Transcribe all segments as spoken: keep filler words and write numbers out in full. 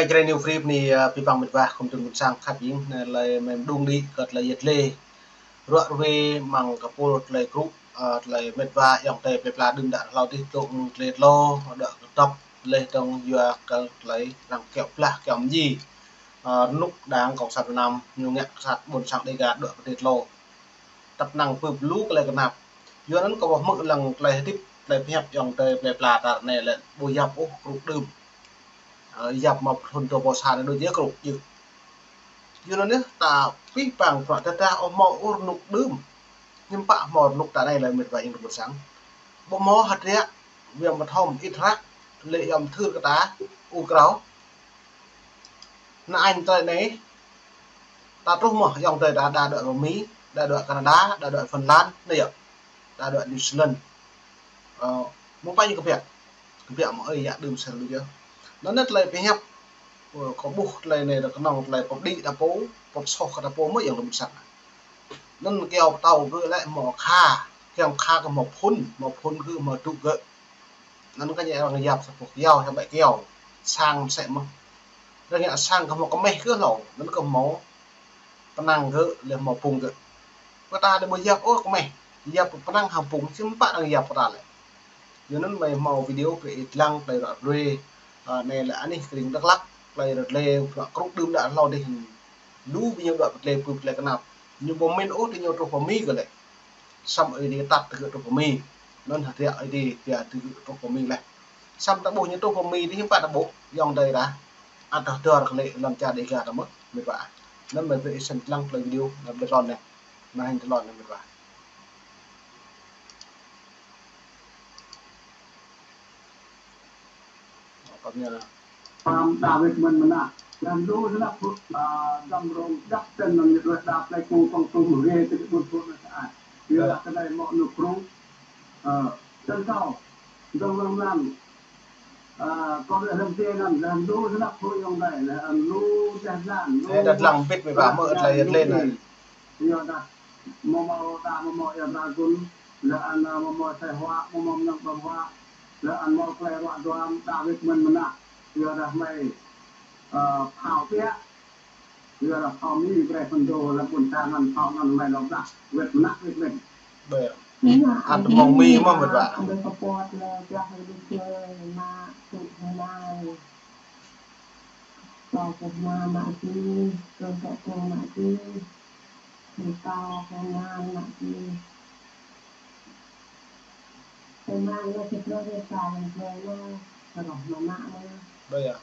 Kre New Free bơni, ơ, abih bang mĕt wa khŏm tŭ ƀuôn sang khăp ing, anai lĕ mơ̆ng đung đĭ kơ tơlơi yet lĕ. Ruă ruê mơ̆ng kơ pôl tơlơi krŭ, ơ, tơlơi mĕt wa ayŏng adơi plơi pla đưm đă hlâo dih tŭ mơ̆ng tơlơi tlô, đuaĭ kơdŏp leh dơ̆ng yua kơ tơlơi arăng kiaŏ blah kiaŏ mơñi. Ơ, rơnŭk đảng cộng sản Việt Nam ñu ngă kơ sat ƀuôn sang Đêga đuaĭ pơ tơlơi tlô. Tăp năng pơp lu tơlơi kơnap. Yua anŭn kâo ƀuh mơ̆ng lăng tơlơi hơdip, tơlơi pơhiăp ayŏng adơi plơi pla ta anai lĕ ƀu yap ôh krŭ đưm. Ơ, yap mă phŭn tô pô sa anai đôč yơh krŭ djơ̆. Yua anŭn yơh ta abih bang prăk tơdah ƀu hmâo ôh rơnŭk đưm. Hiư̆m pă hmâo rơnŭk ta anai lĕ mĕt wa ing tŭ ƀuôn sang. Ƀu hmâo hơdră, wơ̆t mơthom ĭt hră, lĕ yom thưr kơ ta, u krao. Anŭn tơlơi anai, ta truh mơ̆ ayŏng adơi ta đa đuaĭ Mi, đa đuaĭ Canada, đa đuaĭ Phần Lan, anai yơh. Đa đuaĭ New Zealand. Ơ, mơ̆ng pă ñu kơbiă. Kơbiă mơ̆ ơi yă đưm sel lu yơh. Anŭn anai tơlơi pơhiăp, ơ, kâo ƀuh tơlơi anai đa kơnơ̆ng tơlơi pơđĭ đa pô, pơsoh kơ đa pô mơ̆ ayŏng adơi ƀuôn sang. Anŭn kiaŏ pơtâo gơ̆ lĕ hmâo kha, kiăng kha kơ hmâo phŭn, hmâo phŭn gơ̆ hmâo dŭ gơ̆. Anŭn kơ ñu arăng yap sa boh kiaŏ, sa ƀĕ kiaŏ, sang mơsĕ mơ̆n. Arăng ngă sang kơ hmâo kơmeh gơ̆ hlâo, anŭn kơ hmâo pơnăng gơ̆, lĕ hmâo pŭng gơ̆. Kơ ta lĕ ƀu yap ôh kơmeh, yap pơnăng hăng pŭng, hiư̆m pă arăng yap kơ ta lĕ. Yua anŭn mơi hmâo video brơi ih lăng tơlơi ruă ruê, ơ, anai lĕ anih kơring Dak Lak, tơlơi ruă lĕ, bruă krŭ đưm đă hlâo dih. Lu ƀing ñu đuaĭ pơ tơlơi pơp tơlơi kơnap. Ñu ƀu mĭn ôh tơ ñu truh pơ Mi kơ lĕ. Samơ̆ Ơi Adai tăt tơ gơ̆ truh pơ Mi. Anŭn hơdră Ơi Adai pia tơ gơ̆ truh pơ Mi leh. Samơ̆ ta ƀuh ñu truh pơ Mi dih hiư̆m pă ta ƀuh, ayŏng adơi ta. Ăt hơdơr kơ lĕ lŏn čar Đêga ta mơ̆, mĕt wa. Anŭn mơi brơi ih sem lăng tơlơi video, anŭn tơlơi tlôn anai. Anŭn tơlơi tlôn anai mĕt wa. Pam Dawid mơ̆n mơnă. Lăm lu sơnăp, ơ, dăm rông dăp tơ̆n năn ñu đuaĭ đa plei ku păng tum rê tơ ƀuôn pô na sa ai. Yua dah kơ anai mơ̆ anŭn krŭ. Ơ, tơ̆n kâo, dăm rông lăm. Ơ, kâo đuaĭ răm tê năn, lăm lu sơnăp pô ayŏng adơi, lăm lu dah lăm, lu. Ơ, đa lăng bit mĕt wa mơ̆ tơlơi yet lĕ anai. Yua dah, mơ̆ mơ̆ ta mơ̆ mơ̆ ia dragon, lĕ anŭn mơ̆ mơ̆ sai huă, mơ̆ mơ̆ mơnơ̆ng ƀơ̆ng huă, lĕ anŭn mơ̆ plei ruă duam, Dawid mơ̆n mơnă, yua dah mơi, ơ, phao pia, yua dah phao Mi brơi phŭn tô, lĕ ƀuôn ta anŭn phao anŭn mơi lŏm dah, wĕt mơnă, wĕt mĕt. Ƀơi. Ăt mơ̆ng Mi mơ̆ mĕt wa. Ambil support lĕ, dah lĕ, mă, tŭ hơnai. Tâo kơ mă mă ti, tâo kơ mă ti, tâo kơ mă mă ti. Kơ mă mă ti, tâo kơ mă mă ti. Ƀơi.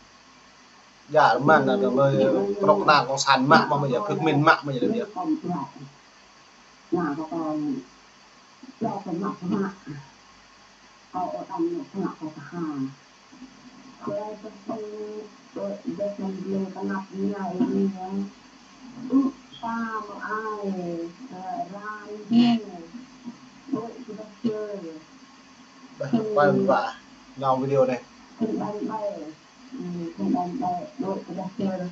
Yă, mă anŭn ƀơi, prŏk na kông san mă mă mă yă, pơk min mă mă yă. Nă kơ kâo, kâo kơ mă mă. Kâo ơ tăm nă kơ mă kâo kơ ha. Kơ tơpơ̆ng, kơ tơpơ̆ng ƀing kơnăp ñu ƀing ñu. Ơ, pă mă ai, ơ, ran ƀing. Ơ, kơ tơpơ̆ng. Ƀơi, ƀơi, ƀơi. Nong video anai. Kơ tơpơ̆ng ƀơi. Ơ, kơ tơpơ̆ng ƀơi. Ơ, kơ tơpơ̆ng.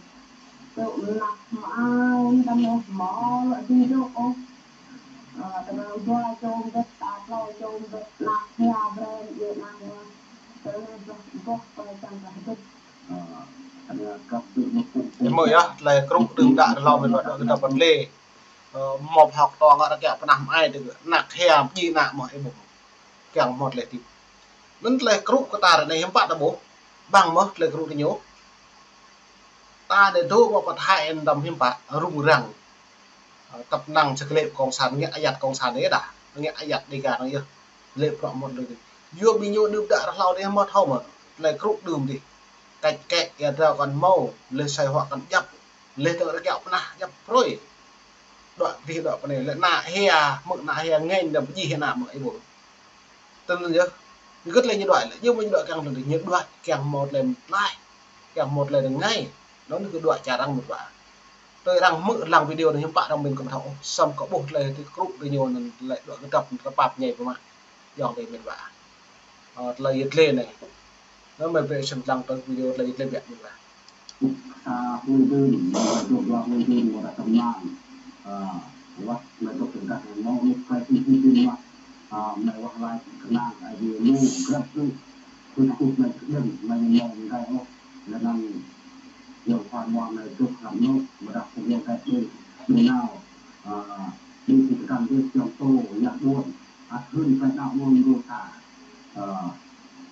Tŭ mơnăp mă ai, tăm nă mă lă video. Ơ, tơnăng dua čô mbĕt, ta tlâo čô mbĕt, năk hia brơi, yua anŭn mơ̆. Tơnăng boh, boh, pơčang kơ hơdip. Ơ, tơnăng kăp tŭ mơ̆ pŭ. Yơh mơ̆ yơh, tơlơi krŭ đưm đă hlâo mĕt wa đuaĭ kơdŏp pơ tơlơi. Ơ, mơ̆ phŏk tŏng arăng kiaŏ pơnah mă ai tơ gơ̆, năk hia mơñi nă mơ̆ ih ƀuh. Kiăng hmâo tơlơi hơdip. Anŭn tơlơi krŭ kơ ta ră anai hiư̆m pă ta ƀuh. Bang mơ̆ tơlơi krŭ tơ ñu. Ta anai dŏ mă pơthai anŭn tăm hiư̆m pă, rŭng răng. Ơ, tăp năng sa kơ lĕ kông san, ngă ayăt kông san anai dah. Ngă ayăt Đêga anai yơh. Lĕ prŏk mơ̆n lĕ. Yua ƀing ñu đưm đă hlâo anai mơ̆ thâo mơ̆. Tơlơi krŭ đưm dih. Kĕč kĕ, ia drao kăn hmâo, lĕ sai huă kăn djăp. Lĕ tơ̆ng rơkiaŏ pơnah djăp prơi. Đuaĭ dih đuaĭ pơ anai, lĕ nă hia, mơ̆ nă hia ngĕn đăm pơjih hia nă mơ̆ ih ƀuh. Tơl anŭn yơh. Ñu gĭt lĕ ñu đuaĭ lĕ, ñu ƀu đuaĭ kiăng tơl dih, ñu đuaĭ kiăng hmâo tơlơi mơtlaih, kiăng hmâo tơlơi rơngai. Anŭn kơ đuaĭ čar arăng mĕt wa. Tui arăng hmư̆ lăng video anai hiư̆m pă arăng mĭn kơ mơ̆ thâo ôh, samơ̆ kâo ƀuh tơlơi hơdip krŭ tơ ñu anŭn tơlơi đuaĭ kơdŏp tơpap ñai pơmă. Ayŏng adơi mĕt wa. Ơ, tơlơi yet lĕ anai. Anŭn mơi brơi sem lăng tơlơi video tơlơi yet lĕ biă mơ̆n lah. Ơ, hui dun, dua hui dun, mơ̆ dah tơm lăng. Ơ, wah, mơi dŏ tơdah mơ̆, mơi kai hui hui dun mă. Ơ, mơi wah lai kơnang, ai dih lu, grăp lu. Hui hui mơi kơđen, mơi mơ̆ mơ̆ gai ôh. Lĕ anŭn Yua kơ hmâo mơi dŏ hlăm anŭn, mơdah kơ yua kơ đơi, đơi nao, ơ, đơi si tơkam đơi čong tô, yă ƀuôn, ăt hưn kơ đaŏ mơ̆ng đô ta, ơ,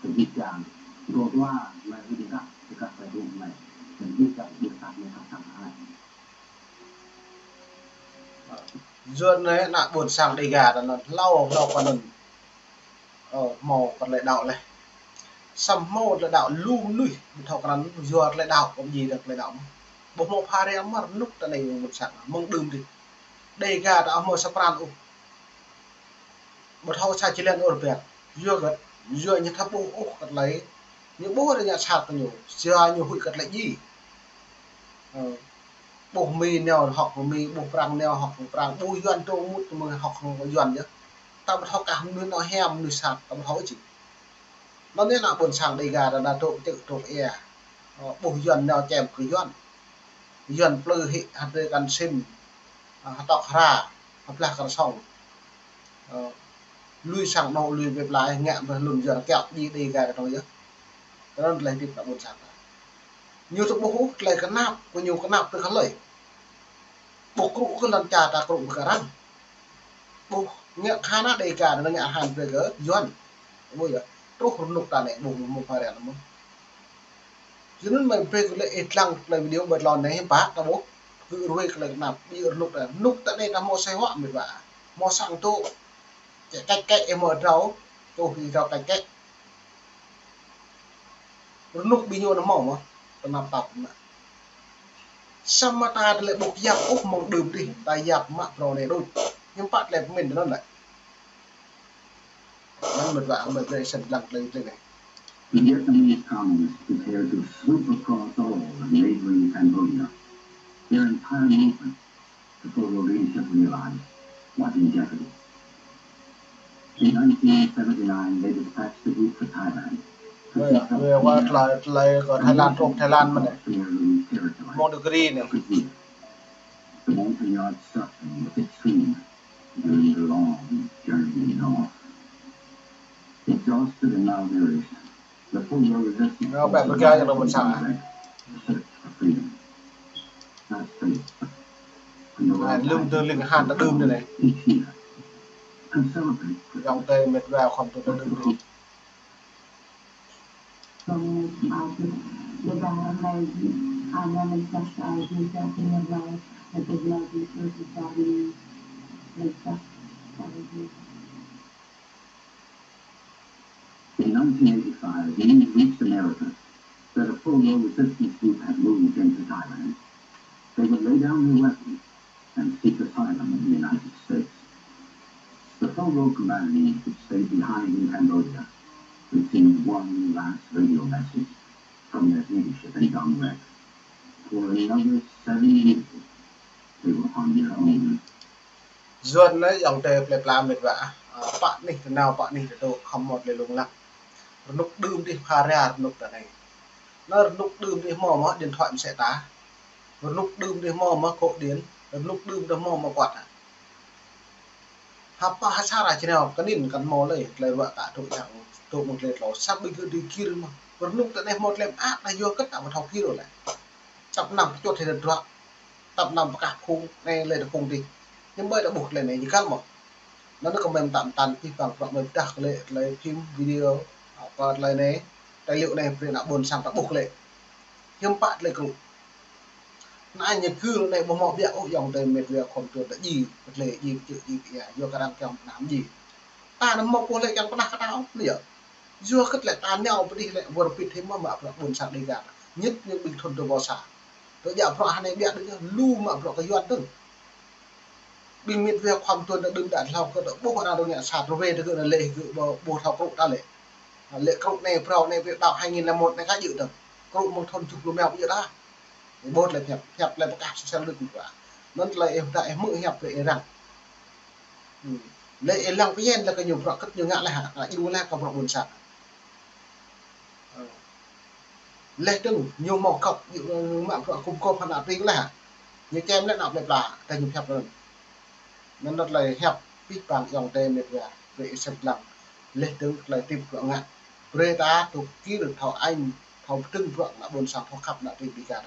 kơ jih jang, đô dua, mơi hưn kơ, kơ kơ rŭ mơi, kơ jih jang đô ta mơi kơ sang ai. Yua anŭn ană ƀôn sang Dêga ta anŭn hlâo hlâo kơ anŭn. Ơ, hmâo kơ tơlơi đaŏ laih. Samơ̆ hmâo tơlơi đaŏ lu mơnuih, ƀu thâo krăn yua tơlơi đaŏ, kơm ji dang tơlơi đaŏ mơ̆n. Ƀu hmâo phara mơ̆n rơnŭk ta anai ƀôn sang, mơ̆ng đưm dih. Dêga ta hmâo sa pran ôh. Ƀu thâo sa či lĕ ôr biă. Yua kơ, yua ñu thâo ƀuh ôh kơ tơlơi. Ñu ƀuh ră ngă sat kơ ñu. Sia ñu huĭ kơ tơlơi djai. Ơ. Ƀuh Mi nao hŏk Mi, ƀuh Prăng nao hŏk Prăng, ƀuh Yuan trông mŭt mơ̆ng hŏk Yuan yơh. Ta ƀu thâo kah mơnuih nao hiam, mơnuih sat, ta ƀu thâo či. Anŭn anai ană ƀôn sang Dêga ta anai trông čư̆ trông ia. Ơ, ƀuh Yuan nao čem kơ Yuan. Yuan plư hĭ hơdrơi kăn sim, ơ, hơtŏk hra, hơblah kăn song. Ơ, lui sang anŏ, lui pơ plơi, ngă ƀơi hlŭn Yuan kiaŏ djai Dêga ta anŭn yơh. Kơ anŭn tơlơi hơdip ană ƀôn sang ta. Ñu tơ ƀuh ôh tơlơi kơnap, kơ ñu kơnap tơ kơ hlơi. Ƀuh krŭ kơ lŏn čar ta krŭ kơ arăng. Ƀuh ngă khan ană Dêga anŭn ngă khan brơi kơ Yuan. Ƀuh yơh. Truh rơnŭk ta anai ƀuh mơ̆ng phara anŭn mơ̆n. Yua anŭn mơi brơi kơ lĕ ih lăng tơlơi video ƀơi tlôn anai hiư̆m pă ta ƀuh. Kơ ruai kơ tơlơi kơnap, ƀiă rơnŭk ta. Rơnŭk ta anai ta hmâo asơi huă mĕt wa. Hmâo sang tô. Čĕ kač kĕ ih hmâo drao. Tô ih drao kač kĕ. Rơnŭk ƀing ñu anŭn hmâo mơ̆n, tơnap tap mă. Samơ̆ ta tơlơi ƀuh yap ôh mơ̆ng đưm dih, ta yap mă phrâo anai đôč. Hiư̆m pă tơlơi pơmĭn tui anŭn lĕ. Anŭn mĕt wa, mơi brơi sĭt lăng tơlơi tui anai. The Vietnamese communists prepared to swoop across all the neighboring Cambodia. Their entire movement, the Fulro leadership realized, was in jeopardy. In nineteen seventy-nine, they dispatched a group for Thailand. Ơ, ơ, wa tơlơi, tơlơi kơ Thái Lan, truh Thái Lan mơ̆n anai. Mơ̆ng đưm dih anai. Could be. The Montagnard suffering was extreme during the long journey north. Exhausted and malnourished, the Fulro resistance forces went on a search for freedom. That's faith. Anai, lơ̆m tơ ling han ta đưm anai. Each year, to celebrate freedom. Yŏng tơi mĕt wa khŏm tơ đưm anai. In nineteen eighty-five, news reached America that a Fulro resistance group had moved into Thailand. They would lay down their weapons and seek asylum in the United States. The Fulro combatant unit stayed behind in Cambodia, received one last radio message from their leadership in Dong Rek. For another seven years, they were on their own. Yua anŭn yŏng tơi plơi pla mĕt wa, ơ, pă anih tơnao, pă anih tơdŏ, khŏm hmâo tơlơi lông lăng. Rơnŭk đưm dih phara rơnŭk ta anai. Anŭn rơnŭk đưm dih hmâo mơ̆n điện thoại mơsĕ ta. Rơnŭk đưm dih hmâo mơ̆n kŏ điện, rơnŭk đưm dih hmâo mơ̆n kuăt. Hơpă hơsar či nao, kơ anŭn kăn hmâo lơi, tơlơi ruă kơ tŭ čang, tŭ mơ̆ng tơlơi tlâo, săp ƀing gơ̆ dui kir mơ̆n. Rơnŭk ta anai hmâo tơlơi mơak, ta yua kơ ta ƀu thâo kir lĕ. Tăp năng pơčut hĭ tơdruă, tăp năng pơkah phung, anai lơi tơkung dih. Hiư̆m ƀơi ta ƀuh tơlơi anai, ñu kăn mơ̆n. Anŭn kơ mơi mơtam tăn, pih pang prăk mơi pơdah kơ lĕ, tơlơi phim, video, kơ tơlơi anai, tài liệu anai, brơi ană ƀôn sang ta ƀuh kơ lĕ. Hiư̆m pă tơlơi krŭ. Anai ñu kơ anai ƀu hmâo biă ôh yŏng tơi mĕt wa khŏm tui ta djai, pơtlĕ djai, pơčư̆ djai, pơia, yua kơ arăng kiăng pơnam djai. Ta anăm hmâo pô lĕ kiăng pơnah kơ ta ôh, anai yơh. Yua kơ tơlơi ta nao pơ dih lĕ wơr bĭt hĭ mơ̆ mă bruă ƀôn sang Dêga. Ñit ñu ƀing thŭn dua ƀâo sa. Tơdah bruă hơnai biă đôč yơh, lu mă bruă kơ Yuan dơ̆ng. Ƀing mĕt wa khŏm tui ta đưm đă hlâo kơ ta ƀuh arăng dŏ ngă sat rơwe ta gơ̆ anai lĕ gơ̆ ƀu, ƀu thâo krŭ ta lĕ. Lĕ krŭ anai phrâo anai ƀu đaŏ hai nghìn lẻ một anai kah djơ̆ dơ̆ng. Krŭ mơ̆ng thŭn tơjuh pluh rơma ƀu djơ̆ dah. Ih ƀuh tơlơi pơhiăp, pơhiăp tơlơi pơkah sơsel đôč mĕt wa. Anŭn tơlơi ih pơdah ih hmư̆ hiăp brơi ih răng. Hmm. Lĕ ih lăng pơhiăp lĕ kơ ñu bruă kơt ñu ngă lĕ hă, ngă djru lĕ kơ bruă ƀôn sang. Ơ. Leh dơ̆ng ñu hmâo kŏp, ñu, ơ, mă bruă gum gôp hăng ană tring leh hă. Ñu čem leh ană plơi pla, tơdah ñu pơhiăp anŭn. Anŭn tơlơi hiăp pih pang yŏng tơi mĕt wa, brơi ih sĭt lăng. Leh dơ̆ng tơlơi hơdip bruă ngă. Brơi ta tŭ kir thâo añ, thâo pơdơ̆ng bruă ană ƀôn sang, thâo khăp ană tring ƀing ta.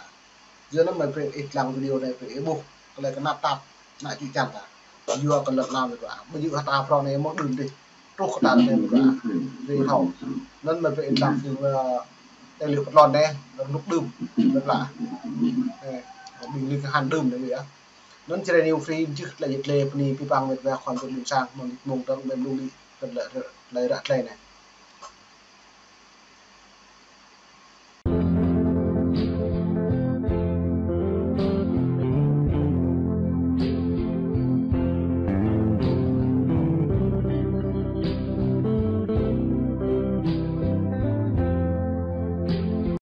Yua anŭn mơi brơi ih lăng video anai brơi ih ƀuh tơlơi kơnăp tap ană čư̆ čan ta. Yua kơ lŏn anai mơi ƀuh. Ƀu djơ̆ hơta prong anai mơ̆ng đưm dih. Truh kơ đưm anai mơi ƀuh. Brơi thâo. Anŭn mơi brơi ih lăng phim, ơ, tài liệu pơtlon anai, rơnŭk đưm, ƀơi pla. Ơ, ƀing lik hăng đưm anai yơh. Anŭn Jrai New Free čih tơlơi yit lĕ bơni abih bang mĕt wa khua pơmĭn sang, mơ̆ng nik mơ̆ng dơ̆ng mơ̆ng lu li, tơlơi ră tơlơi anai.